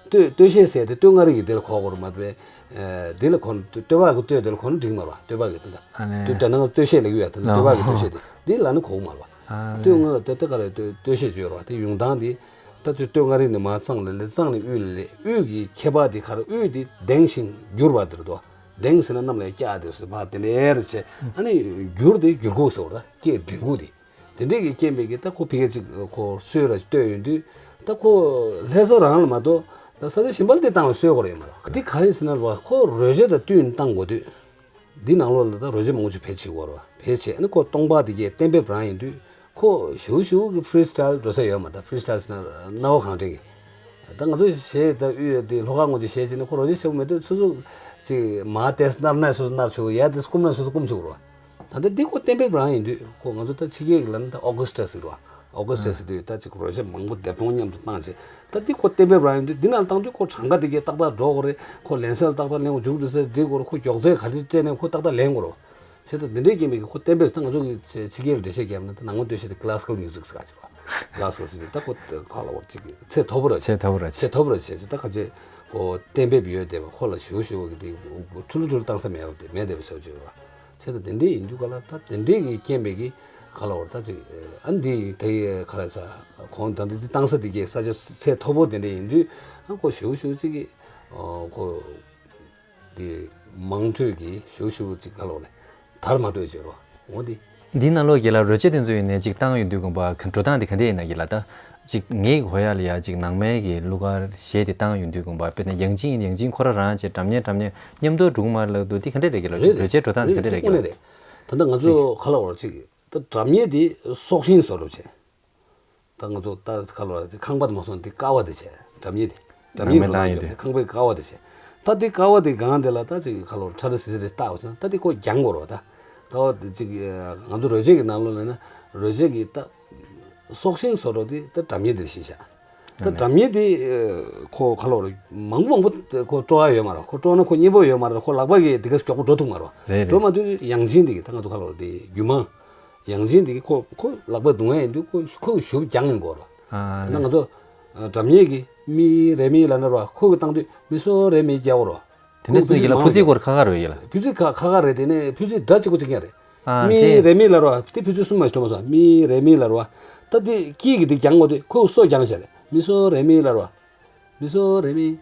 སྟོད་སྟོད་གཞས་ཟེར་དེ་སྟོད་མངའ་རིས་ཀྱི་དེ་ལ་གོ་དགོས་རེད་མ་གཏོགས། ཨ་དེ་ལ་གོ་ན་སྟོད་པ་གི་སྟོད་དེ་ལ་གོ་ན་འགྲིག་མ་རེད་བ། སྟོད་པ་གི་དེ་འདྲ། ཨ་ནི། སྟོད་དེ་ནང་སྟོད་གཞས་ལབ་ཀྱི་ཡོད་ད། ཨ་སྟོད་པ་གི་སྟོད་གཞས་དེ་དེ་ལ་ནི་གོ་གི་མ་རེད་བ། ཨ་ནི། སྟོད་མངའ་དེ་ད་ག་རེ་སྟོད་སྟོད་གཞས་བརྗོད་ར་བ། དེ་ཡོང་སྟངས་དེ་ད་ཚོད་སྟོད་མངའ་རིས་ནས་མར་གཙང་ལ་སླེབས། གཙང་ནས་དབུས་ལ་སླེབས། དབུས་ཀྱི་ཁྱད་པར་དེ་ག་རེ། དབུས་དེ་ལྡེང་ཞིང་བསྒྱུར་བ་དེ་རེད་དོ། ལྡེང་ཟེར་ན་གནམ་ལ་སྐྱ་དེ་ཟེར་བ་དེ་འདྲ་རེད་བྱས། ཨ་ནི་བསྒྱུར་དེ་བསྒྱུར་ཁུག་ཟེར་བ་རེད་ད། སྐད་འགྲིག་ཁུག་དེ། དེ་འདྲས་ཀྱི་རྐྱེན་པས་ཀྱི་ད་ཁོ་ཕ་གི་ཅིག་ཁོ་སྲོལ་ར་ཅིག་གཏོད་ཡོང་དུས། ད་ཁོ་ལྷ་ས་རང་ལ་མ་གཏོགས་ད་ས་ཆ་གཞན་པ་ལ་དེ་བཏང་བའི་སྲོལ་ཁོ་ར་ཡོད་མ་རེད། འདི་ག་རེ་ཟེར་ན་ར་བ་ཁོ་རོལ་ཆ་དང་བསྟུན་བཏང་དགོས་དུས། འདི་ནང་ལོགས་ལ་ད་རོལ་ཆ་མང་པོ་ཅིག་བེད་སྤྱད་དགོས་ར་བ། བེད་སྤྱད་ཨ་ནི་ཁོ་སྟོང་པ་དེ་གས་གཏན་འབེབས་རང་ཡིན་དུས། ཁོ་ཞེ་པོ་ཞེ་པོ་གི་ཕི་རི་སི་ཊལ་འགྲོ་ས་ཡོད་མ་རེད་ད། ཕི་རི་སི་ཊལ་ཟེར་ན་རྣ་བ་གང་དྲན་གི། ད་ང་ཚོ་གཞས་ད་དབུས་དེ་ལྷོ་ཁ་ངོས་ཀྱི་གཞས་བྱས་ན་ཁོ་རོལ་ཆ་ཞེ་པོ་མེད་དུས་སོ་སོ་ཅིག་མར་ཏོག་ཙམ་མནར་ན་སོ་སོ་མནར་ཆོག་ཡ། དེ་སྐུམ་ན་སོ་སོ་སྐུམ་ཆོག་རོ། ད་ལྟ་འདི་ཁོ་གཏན་འབེབས་རང་ཡིན་དུས་ཁོ་ང་ཚོ་ད་ཕྱི་རྒྱལ་གྱི་ལ་ནི་ད་ཨོ་ཀེ་སི་ཊ་ཟེར་རོ། ཨོ་ཀེ་སི་ཊ་ཟེར་དུས་ད་ཅིག་རོལ་ཆ་མང་པོ་སྡེབ་སྦྱོར་མཉམ་དུ་བཏང་བྱས། ད་འདི་ཁོ་གཏན་འབེབས་རང་ཡིན་དུས་འདི་ནང་བཏང་དུས་ཁོ་གྲངས་ཀ་འདི་གས་ཏག་ཏག་འགྲོ་དགོས་རེད། ཁོ་ལེན་ས་ལ་ཏག་ཏག་ལེན་དགོས། མཇུག་སྒྲིལ་ས་སྒྲིལ་དགོས་རེད། ཁོ་མགྱོགས་ཚད་ག་རེ་སྤྲད་ནས་ཁོ་ཏག་ཏག་ལེན་དགོས་རེད། བྱས་ཙང་འདི་འདྲའི་རྐྱེན་པས་ཁོ་གཏན་འབེབས་ད་ང་ཚོ་གི་ཕྱི་རྒྱལ་འགྲེལ་བཤད་རྒྱབ་ན་ད་ནང་མ་སྟོད་གཞས་དེ་ཀ་ལ་སི་ཀལ་མིའུ་ཟིག་ཟེར་ག་ཅིག་རེད་བ། ཀ་ལ་སི་ཀལ་ཟེར་དུས་ད་ཁོ་ག་ལ་བར་ཅིག་ཚད་མཐོ་པོ་ར་ཚད་མཐོ་པོ་ར་ཚད་མཐོ་པོ་ར་བྱས་ཚེ་ད་ག་ཚད་ཁོ་གཏན་འབེབས་ཡོད་བསྡད་པ་ཁོ་ལ་ཞུ་ཞུ་གི་དེ་འཕྲུལ་ལུ་འཕྲུལ་བཏང་ས་མེད་པ་དེ་མེད་བསྡད་པ་ཟེར་བ་བརྗོད་པ། ཚེ་ད་དེ་འདྲའི་ཡིན་དུས་ག་ལ་ད་དེ་འདྲའི་གི་རྐྱེན་པས་གི་ག་ལ་བར་ད་ཅིག་ཨ་འདི་དེ་ག་ར་ས་གོང་ད་འདི་འདི་བཏང་ས་དེ་གི་ས་ཆ་ཚད་མཐོ་པོ་དེ་འདྲ་ཡིན་དུས་ཨ་ཁོ་ཞུ་ཞུ་ཅིག་གི་ཁོ། དེ་མང་ཐོས་ཀྱི་ཞུ་ཞུ་ཅིག་ག་ལོག་ནས་དར་མ་ཐོས་བྱེད་རོགས་འོ་དེ། འདི་ནང་ལོགས་ཀྱི་ལ་རོལ་ཆ་དེ་ཚོ་ཡིན་ནས་ཅིག་བཏང་ཡོང་དུས་དགོངས་པ་ག་འགྲོ་སྟངས་དེ་ག་འདྲ་ཡིན་ན་གི་ལ་ད་ཅིག་ངའི་གོ་ཡ་ལ་ཡ་ཅིག་ནང་མའི་གི་གླུ་གར་གཞས་དེ་བཏང་ཡོང་དུས་དགོངས་པ་དཔེར་ན་ཡང་ཅིན་ཡང་ཅིན་ཁོ་ར་རང་ཅིག་སྒྲ་སྙན་སྒྲ་སྙན་མཉམ་དུ་འགྲོ་གི་མ་རེད་ལབ་འདུག་དེ་ག་འདྲ་རེད་གི་ལ་རེད་རོལ་ཆའི་འགྲོ་སྟངས་དེ་ག་འདྲ་རེད་གི་ལ། དེ་ད་ང་ཚོ་ག་ལ་བར་ཅིག་ད་སྒྲ་སྙན་དེ་སྲོག་ཤིང་བཟོ་འདྲ་བྱས། ད་ང་ཚོ་ད་ཁ་ལོ་ར་ཅིག་ཁང་པ་དེ་མ་སོང་དེ་ཀ་བ་དེ་བྱས། སྒྲ་སྙན་དེ་སྒྲ་སྙན་འགྲོ་སྟངས་ཡོད་དེ་ཁང་པའི་ཀ་བ་དེ་བྱས། ད་དེ་ཀ་བ་དེ་སྒང་དེ་ལ་ད་ཅིག་ཁ་ལོ་ཁྲ་ཁྲ་སི་སི་རེ་བཏགས་པ་བྱས་ན་ད་དེ་ཁོ་རྒྱང་དགོས་རེད་བ། ད་ཀ་བ་དེ་ཅིག་ང་ཚོ་རོལ་ཆས་ཀྱི་ནང་ལོགས་ལ་ན་རོལ་ཆས་ཀྱི་ད་སྲོག་ཤིང་བཟོ་འདྲ་དེ་ད་སྒྲ་སྙན་དེ་ཤེས་བྱ། ད་སྒྲ་སྙན་དེ་ཁོ་ཁ་ལོ་ར་མང་པོ་མང་པོ་ཁོ་དཀྲོག་ཡ་ཡོད་མ་རེད། ཁོ་དཀྲོག་ན་ཁོ་མཉེས་པོ་ཡོད་མ་རེད། ཁོ་ལག་པ་གིས་དེ་ག་མགྱོགས་པོ་འགྲོ་ཐུབ་མ་རེད་བ། རེད་རེད། འགྲོ་མ་ཐུབ་ཡང་ཅིན་དེ་གི་ད་ང་ཚོ་ཁ་ལོ་ར་དེ་རྒྱུ་མ། ཡང་ཅིན་དེ་གི་ཁོ་ཁོ་ལག་པ་རྡུང་ཡ་ཡིན་དུས་ཁོ་ཁོ་གི་ཞུ་རྒྱང་ཡིན་དགོས་རོ། ཨ་དེ་ན་ང་ཚོ་སྒྲ་སྙན་གི་མི་རེ་མི་ལ་ན་རོ་ཁོ་གི་བཏང་དུས་མི་སོ་རེ་མི་རྒྱག་རོ། དེ་ནས་སུ་ཡིན་ལ་ཕུ་ཚིག་སྐོར་ཁ་ཁ་རོ་ཡིན་ལ། ཕུ་ཚིག་ཁ་ཁ་ཁ་རེད། དེ་ནས་ཕུ་ཚིག་སྒྲ་གཅིག་པོ་གཅིག་རྐྱང་རེད། ཨ་མི་དེ་རེ་མི་ལ་རོ་དེ་ཕུ་ཚིག་གསུམ་མ་ཞིག་གྲོལ་མ་སོང་། མི་རེ་མི་ལ་རོ། ད་དེ་ཀི་གི་དེ་རྒྱང་ངོ་དེ་ཁོ་གི་སོ་རྒྱང་བྱ་རེད། མི་སོ་རེ་མི་ལ་རོ། མི་སོ་རེ་མི།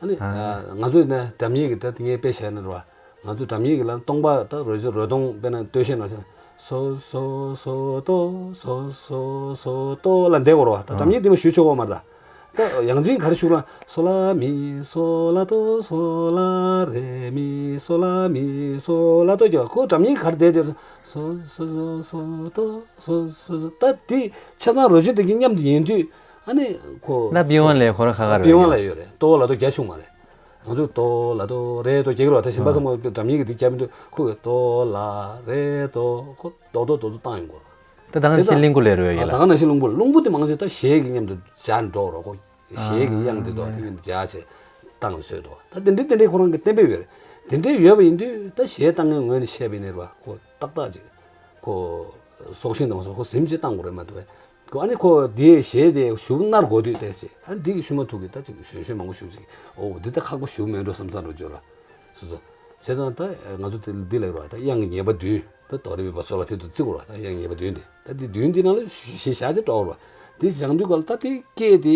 ཨ་ནི་ཨ། ང་ཚོས་ནས་སྒྲ་སྙན་གྱི་ད་དེ་ངས་དཔེ་བཞག་ན་རེད་བ། ང་ཚོས་སྒྲ་སྙན་གྱི་ལ་སྟོང་པ་ད་རོལ་ཆ་རོལ་སྟོང་དཔེར་ན་སྟོད་གཞས་ནང་བཞིན་སོ་སོ་སོ་ཏོ་སོ་སོ་སོ་ཏོ་ལ་འདེགས་དགོས་རེད་བ། ད་སྒྲ་སྙན་དེ་མ་ཞུ་ཆོག་གོ་མ་རེད་ད། ད་ཡང་ཅིན་ག་རེ་ཞུ་ར། སོ་ལ་མི་སོ་ལ་ཏོ་སོ་ལ་རེ་མི་སོ་ལ་མི་སོ་ལ་ཏོ་རྒྱག་ཁོ་སྒྲ་སྙན་ག་རེ་བསྡད་དེ་སོ་སོ་སོ་སོ་ཏོ་སོ་སོ་སོ། ད་དེ་ཆ་ཚང་རོལ་ཆ་དེ་གི་མཉམ་དུ་ཡིན་དུས་ཨ་ནི་ཁོ་ན་པི་ཝང་ལས་ཁོ་ར་ཁ་ཁ་རེད། པི་ཝང་ལ་ཡོད་རེད། ཏོ་ལ་ཏོ་རྒྱག་ཆོག་མ་རེད། ང་ཚོས་ཏོ་ལ་ཏོ་རེ་ཏོ་རྒྱག་གི་རེད་བ། ད་གཞན་པ་ཚང་མ་སྒྲ་སྙན་གི་དེ་རྒྱབ་མི་འདུག་ཁོ་གི་ཏོ་ལ་རེ་ཏོ་ཁོ་ཏོ་ཏོ་ཏོ་ཏོ་བཏང་ཡོང་གོ། ད་ད་ག་ནང་བཞིན་གླིང་བུ་ལས་རོལ་ཡོད་ལ། ད་ག་ནང་བཞིན་གླིང་བུ། གླིང་བུ་དེ་མང་ཆེ་ད་གཞས་ཀྱི་མཉམ་དུ་སྦྱར་འགྲོ་རོགས་གོ། གཞས་ཀྱི་དབྱངས་དེ་དོ་དེ་མཉམ་དུ་སྦྱར་བྱས་བཏང་བཟོས་འདུག་ད་དེ་འདྲའི་དེ་འདྲའི་ཁོ་རང་གི་གཏན་འབེབས་ཡོད་རེད། དེ་འདྲའི་ཡོད་པ་ཡིན་དུས་ད་གཞས་བཏང་མཁན་ངོས་ནས་བཤད་པ་ཡིན་ན་རེད་བ། ཁོ་ཏག་ཏག་ཅིག་ཁོ་སྲོག་ཤིང་དང་སོགས་ཁོ་ཟིན་བྱས་བཏང་དགོས་རེད་མ་གཏོགས། ཁོ་ཨ་ནི་ཁོ་དེའི་གཞས་དེ་ཞུ་ནར་གོ་དུས་ཏེ་ཟེར། ཨ་ནི་དེ་གི་ཤུལ་མ་ཐུག་གི་ད་ཅིག་གཞོན་གཞོན་མང་པོ་ཞུ་ཅིག་ཨོ་འདི་ད་ཁག་པོ་ཞུ་མེད་འགྲོ་བསམ་ཚར་འགྲོ་བརྗོད་ར། སོ་སོ། བྱས་ཙང་ད་ང་ཚོ་དེ་འདི་ལབ་ར། ད་དབྱངས་ཀྱི་ཉེས་པ་བདུན། ད་དོ་རེ་མི་ཕ་སོ་ལ་དེ་དུ་བརྩི་དགོས་ར། ད་དབྱངས་ཉེས་པ་བདུན་དེ་ད་དེ་བདུན་འདི་ནང་ལ་གཞི་བཞག་ཅེས་འགྲོ་ར། དེ་སྦྱང་དུས་ག་ལ་ད་དེ་སྐད་དེ་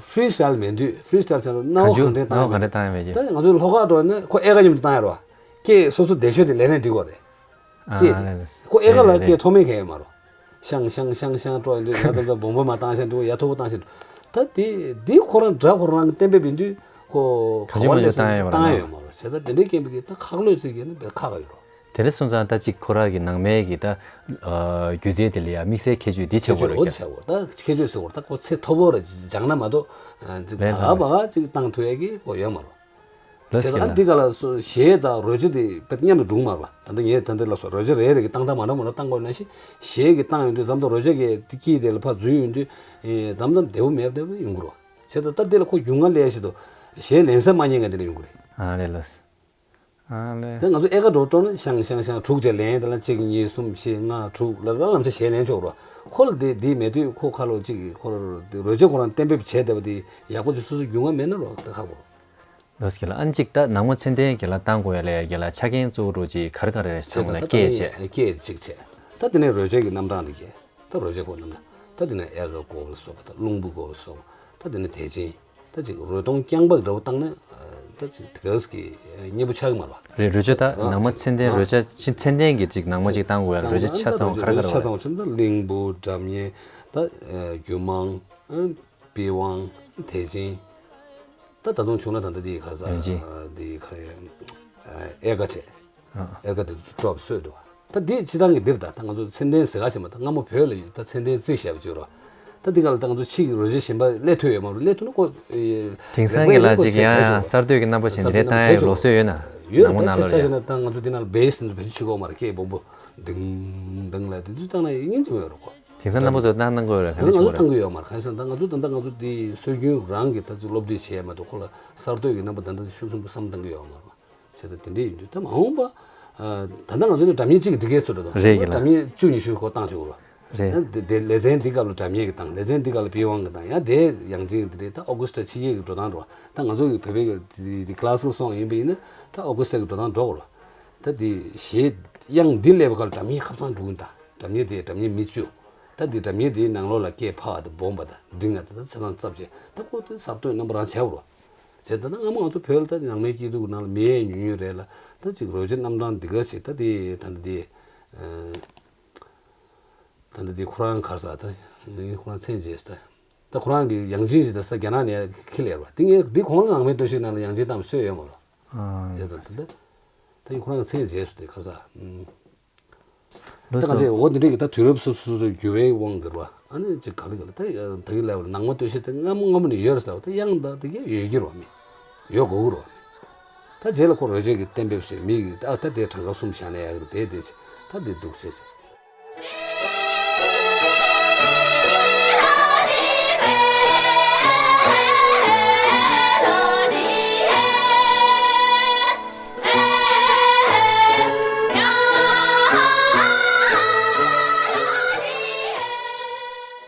ཕི་རི་སི་ཊལ་མེད་དུས། ཕི་རི་སི་ཊལ་ཟེར་ན་སྣང་བ་གང་དྲན་བཏང་ཡ་མེད། ད་ང་ཚོའི་ལྷོ་ཁ་འགྲོ་ན་ཁོ་ཨེ་ཀ་མཉམ་དུ་བཏང་ཡ་ར། སྐད་སོ་སོ་བདེ་ཤོས་དེ་ལས་ནས་འགྲིག་གོ་རེད། ཅེས་ཏེ། ཁོ་ཨེ་ཀ་ལ་སྐད་མཐོ་དམན་གང་ཡང་མ་རུང་། ཤང་ཤང་ཤང་ཤང་སྤྲོ་ཡིན་དུས་ང་ཙམ་ཙམ་སྦོམ་པོ་མ་བཏང་ཤང་འགྲོ་ཡ་མཐོ་པོ་བཏང་ཤང་འགྲོ། ད་དེ་དེ་ཁོ་རང་སྒྲ་ཁོ་རང་གི་གཏན་འབེབས་ཡིན་དུས་ཁོ་ག་བ་ལས་སུ་བཏང་ཡ་ཡོད་མ་རེད། བྱས་ཙང་དེ་འདྲའི་རྐྱེན་པས་ཀྱི་ད་ཁག་ལོས་ཚིག་གི་ནི་བས་ཁག་ཡོད་རོ། དེ་འདྲ་སོང་ཙང་ད་ཅིག་ཁོ་རང་གི་ནང་མའི་གི་ད་སྒྱུ་རྩལ་དེ་ལ་ཡ་དམིགས་བསལ་ཁྱད་ཆོས་འདི་ཆགས་དགོས་རེད། ཁྱད་ཆོས་འོ་དེ་ཆགས་དགོས་རེད། ད་ཁྱད་ཆོས་ཟེར་དགོས་རེད། ད་ཁོ་ཚད་མཐོ་པོ་རེ་སྦྱངས་ན་མ་གཏོགས་ད་ག་བ་ག་ཅིག་བཏང་ཐུབ་ཡ་གི་ཁོ་ཡོད་མ་རོ། ལོས་བྱས་ཙང་ཨ་ཀྱི་འདི་ག་ལ་སོ་གཞས་དང་རོལ་ཆ་དེ་དཔེ་མཉམ་དུ་འགྲུག་མ་རེད་པ། ད་ལྟ་ངས་ད་འདི་ལ་སོ་རོལ་ཆ་རེ་རེ་གི་བཏང་སྟངས་མ་འདྲ་མ་འདྲ་བཏང་དགོས་ན་ཤི། གཞས་ཀྱི་བཏང་ཡོང་དུས་མཚམས་དང་རོལ་ཆ་གི་དེ་དཀྱིལ་དེ་ལ་ཕར་འཛུལ་ཡོང་དུས་མཚམས་མཚམས་བདེ་བོ་མེད་བདེ་བོ་ཡོང་གི་རེད། བྱས་ཙང་ད་འདི་ལ་ཁོ་རྒྱུས་མངའ་ལས་ཤི་དོ། གཞས་ལེན་ས་མ་རྙེད་མཁན་དེ་འདྲ་ཡོང་གི་རེད། ཨ་ལེ་ལོས། ཨ་ལེ། ད་ང་ཚོ་ཨེ་ཀ་འགྲོ་སྤྲོ་ན་ཤང་ཤང་ཤང་དྲུག་བྱས་ལེན། དེ་ལ་གཅིག་གཉིས་གསུམ་བཞི་ལྔ་དྲུག་ལ་ར་ལམ་སང་གཞས་ལེན་ཆོག་རོ། ཁོ་ལ་དེ་དེ་མེད་དུས་ཁོ་ཁ་ལོ་གཅིག་གི་ཁོ་རོལ་ཆ་ཁོ་རང་གཏན་འབེབས་བྱས་བསྡད་པ་དེ་ཡག་པོ་ཅིག་སོ་སོ་རྒྱུས་མངའ་མེད་ན་རོ་ད་ཁག་པོ་རོ། ལོས་ཀྱི་ལ་ཨན་ཅིག་ད་ནང་མ་ཚད་ལྡན་གྱི་ལ་བཏང་དགོས་ཡ་ལ་ཡ་གྱི་ལ་ཆ་རྐྱེན་གཙོ་བོ་འགྲོ་ཅིག་ག་རེ་ག་རེ་རེད་བསམ་ན་སྐད་བྱས། སྐད་ཅིག་བྱས། ད་དེ་ནས་རོལ་ཆ་གི་རྣམ་གྲངས་དེ་གས། ད་རོལ་ཆ་གོ་རྣམ་གྲངས། ད་དེ་ནས་ཨེ་ཀ་གོ་ལ་སོགས་པ་ད་རླུང་བུ་གོ་ལ་སོགས་པ། ད་དེ་ནས་དེ་ཅིན། ད་ཅིག་རོལ་སྟོང་རྐྱང་པ་འདྲ་བོ་བཏང་ན་ད་ཅིག་དེ་གས་ཀྱི་སྙན་པོ་ཆགས་ཀྱི་མ་རེད་བ། རེད། རོལ་ཆ་ད་ནང་མ་ཚད་ལྡན་རོལ་ཆ་ཅིག་ཚད་ལྡན་གྱི་ཅིག་ནང་མ་ཅིག་བཏང་དགོས་ཡ་ལ་རོལ་ཆ་ཆ་ཚང་བ་ག་རེ་ག་རེ་ཆ་ཚང་བ་ཆ་ཚང་གླིང་བུ་སྒྲ་སྙན་ད་རྒྱུད་མང་། པི་ཝང་། དེ་ཅིན། ད་ད་དུང་བྱུང་ན་ད་ལྟ་འདི་ག་རེ་ཟ། འདི་ག་རེ། ཨེ་ཀ་བྱས། ཨེ་ཀ་དེ་སྤྲོ་བ་སོས་འདུག་ད་འདི་སྤྱི་བཏང་གི་འདིར་ད་ད་ང་ཚོ་ཚད་ལྡན་ཟེར་ག་བྱས་མ་ད་སྔ་མོ་བོད་ལ་ཡོད་ད་ཚད་ལྡན་རྩིས་བྱས་པ་བྱོས་རོགས། ད་འདི་ག་ལ་ད་ང་ཚོ་ཕྱི་གི་རོལ་ཆ་གཞན་པ་སླེབས་ཐུབ་ཡོད་མ་རེད། སླེབས་ཐུབ་ན་ཁོ། དེང་སང་གི་ལ་ཅིག་ཡང་ཡང་གསར་གཏོད་ཀྱི་རྣམ་པ་བྱས་འདི་རེད་བཏང་ཡ་ལོགས་སུ་ཡོད་ན། ཡོད་ནང་མོ་ད་ནང་ལོགས་ཆ་བཞག་ན་ད་ང་ཚོ་འདི་ནང་ལ་བེ་སི་འདི་ཚོ་བེད་སྤྱོད་བྱེད་དགོས་མ་རེད། སྐད་སྦོམ་པོ་ཌིང་ཌིང་ལ་དེ་ཚོ་བཏང་ན་སྙིང་རྗེ་མོ་ཡོད་རེད་ཁོ། དེང་སང་རྣམ་པ་ཚོ་གནང་གནང་དགོས་རེད། ག་ད་ང་འདྲ་ཚོ་ཞིག་བཏང་གི་ཡོད་མ་རེད། གང་ཡིན་ཟེར་ན་ད་ང་ཚོ་ད་ལྟ་ང་ཚོ་འདི་སྲོལ་རྒྱུན་རང་གི་ད་ཚོ་སློབ་ཁྲིད་བྱས་མ་གཏོགས་ཁོ་ལ་གསར་གཏོད་ཀྱི་རྣམ་པ་ད་ལྟ་ཤུགས་ཆེན་པོ་བསམ་བཏང་གི་ཡོད་མ་རེད། བྱས་ཙང་དེ་འདྲ་ཡིན་དུས་ད་མ་འོངས་པ་ད་ལྟ་ང་ཚོ་ནི་སྒྲ་སྙན་གཅིག་གིས་འགྲིག་གི་རེད་ཟེར་འགྲོ་དང་རེད་ཀྱི་ལ། སྒྲ་སྙན་བཅུ་ཉི་ཤུ་ཁོ་བཏང་ཆོག་གི་རེད། རེད། ཡང་དེ་དེ་ལེ་ཚན་འདི་སྐབས་ལ་སྒྲ་སྙན་གྱི་བཏང་། ལེ་ཚན་འདི་སྐབས་ལ་པི་ཝང་གི་བཏང་། ཡང་དེ་ཡང་ཅིན་དེ་རེད། ད་ཨོ་ཀེ་སི་ཊ་ཕྱི་རྒྱལ་གྱི་འགྲོ་སྟངས་འགྲོ་བ། ད་ང་ཚོ་གི་བོད་པའི་གི་དེ་དེ་ཀི་ལ་སི་ཀལ་སོང་ཡིན་པ་ཡིན་ན་ད་ཨོ་ཀེ་སི་ཊ་གི་འགྲོ་སྟངས་འགྲོ་གི་རེད། ད་དེ་གཞས་དབྱངས་འདི་སླེབས་པ་ཁར་སྒྲ་སྙན་ཁ་ཚང་འགྲོ་གི་ཡིན། ད་སྒྲ་སྙན་དེ་སྒྲ་སྙན་མི་བཅུ། ད་དེ་སྒྲ་སྙན་དེའི་ནང་ལོགས་ལ་སྐད་འཕར་བ་དང་སྦོམ་པ་དང་འབྲིང་བ་དང་ད་ཚེ་ཐང་རྩབ་བྱས་ད་ཁོ་དེ་གསར་གཏོད་རྣམ་པ་རང་བྱས་པ་རེད། བྱས་ད་ལྟ་སྔ་མོ་ང་ཚོ་བོད་ལ་ད་ནང་མའི་སྐྱིད་སྡུག་ནང་ལ་མི་ཡས་ཉུང་ཉུང་རེད་ལ། ད་ཅིག་རོལ་ཆ་རྣམ་གྲངས་འདི་ག་ཞིག་ད་དེ་ད་ལྟ་དེ། ད་ལྟ་དེ་ཁོ་རང་གར་ས་ད་ངས་ཁོ་རང་མཚན་བརྗེས་སོང་། ད་ད་ཁོ་རང་གི་ཡང་ཅིན་ཞིག་ད་ས་རྒྱ་ནག་ནས་ཁྱེར་ལེར་བ་དེ་ངས་འདི་གོང་ལ་ནང་མའི་སྟོད་གཞས་ནང་ལ་ཡང་ཅིན་བཏང་བའི་སྲོལ་ཡོད་མ་རེད། ཨ། བྱས་ཙང་ད་ལྟ་ད་ངས་ཁོ་རང་གི་མཚན་བརྗེས་སོང་དེ་གར་ས། ད་ལོ་ང་ཚོས་སོ། འོ་འདི་འདྲ་གི་ད་དུས་རབས་སོ་སོ་སོ་སོའི་འགྱུར་བའི་དབང་གིས་རེད་བ། ཨ་ནི་ཅིག་ག་ལེ་ག་ལེ་ད་ད་གིན་ལབ་པ་ནང་མ་སྟོད་གཞས་དེ་སྔ་མོ་སྔ་མོ་ནས་ཡོད་རེད་ཟེར་བ། ད་དབྱངས་དང་དེ་གས་ཡོད་ཀྱི་རེད་བ། མི་ཡོད་དགོས་ཀྱི་རེད་བ། ད་རྗེས་ལ་ཁོ་རོལ་ཆས་ཀྱི་གཏན་འབེབས་བཟོས། མི་གིས་ཨ་ད་དེ་གྲངས་ཀ་གསུམ་བཞག་ན་ཡག་གི་རེད། དེ་དེ་བྱས་ད་དེ་འདུག་བྱས་བྱས།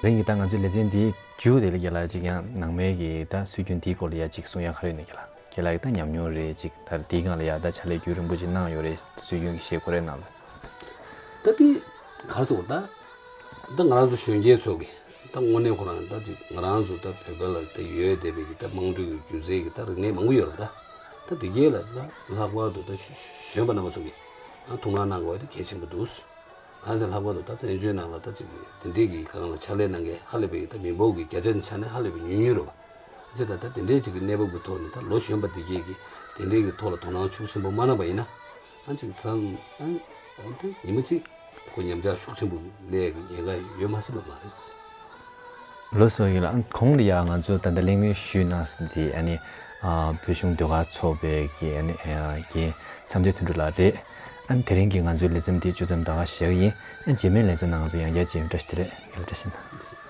རིང་གི་ད་ང་ཚོའི་ལེ་ཚན་འདིའི་མཇུག་དེ་ལ་རྒན་ལགས་ཅིག་ཡང་ནང་མའི་གི་ད་སྲོལ་རྒྱུན་འདིའི་སྐོར་ལ་ཡ་ཅིག་གསུང་ཡ་ག་རེ་ཡོད་ན་རྒན་ལགས། རྒན་ལགས་ཀྱི་ད་ཉམས་མྱོང་རེད་ཅིག་ད་འདིའི་སྒང་ལ་ཡ་ད་ཕྱག་ལས་རྒྱུན་རིང་པོ་ཅིག་གནང་ཡོད་རེད། སྲོལ་རྒྱུན་གྱི་གཞས་ཁོ་རའི་ནང་ལ། ད་དེ་ག་རེ་ཟེར་དགོས་རེད། ད་ད་ང་རང་ཚོ་གཞོན་སྐྱེས་ཚོ་གི་ ད་དངོས་གནས་ཁོ་རང་ད་ཅིག་ང་རང་ཚོ་ད་བོད་པ་ལ་ད་ཡོད་བསྡད་པའི་གི་ད་དམངས་ཁྲོད་ཀྱི་སྒྱུ་རྩལ་གྱི་ད་རིག་གནས་མང་པོ་ཡོད་རེད། ད་ད་དེ་གས་ལ་ད་ལྷག་པར་དུ་ད་གཞོན་པ་རྣམ་པ་ཚོ་གིས་ཨ་ཐུགས་སྣང་གནང་དགོས་པ་དེ་གལ་ཆེན་པོ་འདུག་གང་ཟེར་ལྷག་པར་དུ་ད་བཙན་བྱོལ་ནང་ལ་ད་ཅིག་དེ་འདྲའི་གི་སྒང་ལ་ཕྱག་ལས་གནང་མཁན་ཧ་ལས་པའི་ད་མི་འབོར་གྱི་བརྒྱ་ཆ་ཆ་ནས་ཧ་ལས་པའི་ཉུང་ཉུང་རེད་བ། ཨ་ཅེ་ད་ད་དེ་འདྲའི་ཅིག་གི་གནས་བབ་ཀྱི་ཐོག་ནས་ད་ལོ་གཞོན་པ་འདི་གས་ཀྱིས་དེ་འདྲའི་གི་ཐོག་ལ་དོ་སྣང་ཤུགས་ཆེན་པོ་མ་གནང་པ་ཡིན་ན། ཨ་ཅིག་བསམ་ཨ་ཨ་ད་ཉི་མ་གཅིག་ཁོ་ཉམས་ཆག་ཤུགས་ཆེན་པོ་སླེབས་ཀྱི་ཉེན་ཁ་ཡོད་མ་སྲིད་པ་མ་རེད། ལགས་སོ་ཡིན་ལ། ཨ་གོང་དུ་ཡང་ང་ཚོ་ད་ལྟ་གླེང་མོལ་ཞུས་གནང་ཟིན་དེ་ཨ་ནི་ཨ་བོད་གཞུང་ཟློས་གར་ཚོགས་པའི་གི་ཨ་ནི་ཨ་གི་མཚམས་སྦྱོར་དོན་གྲུབ་ལགས་རེད། ཨ་ནི་དེ་རིང་གི་ང་ཚོའི་ལེ་ཚན་འདི་བཅུ་ཙམ་ད་ག་བཞག་གི་ཡིན། ཨ་རྗེས་མའི་ལེ་ཚན་ནང་ང་ཚོ་ཡང་བསྐྱར་མཇལ་ཡོང་། བཀྲ་ཤིས་བདེ་ལེགས། ཡ་བཀྲ་ཤིས་བདེ་ལེགས།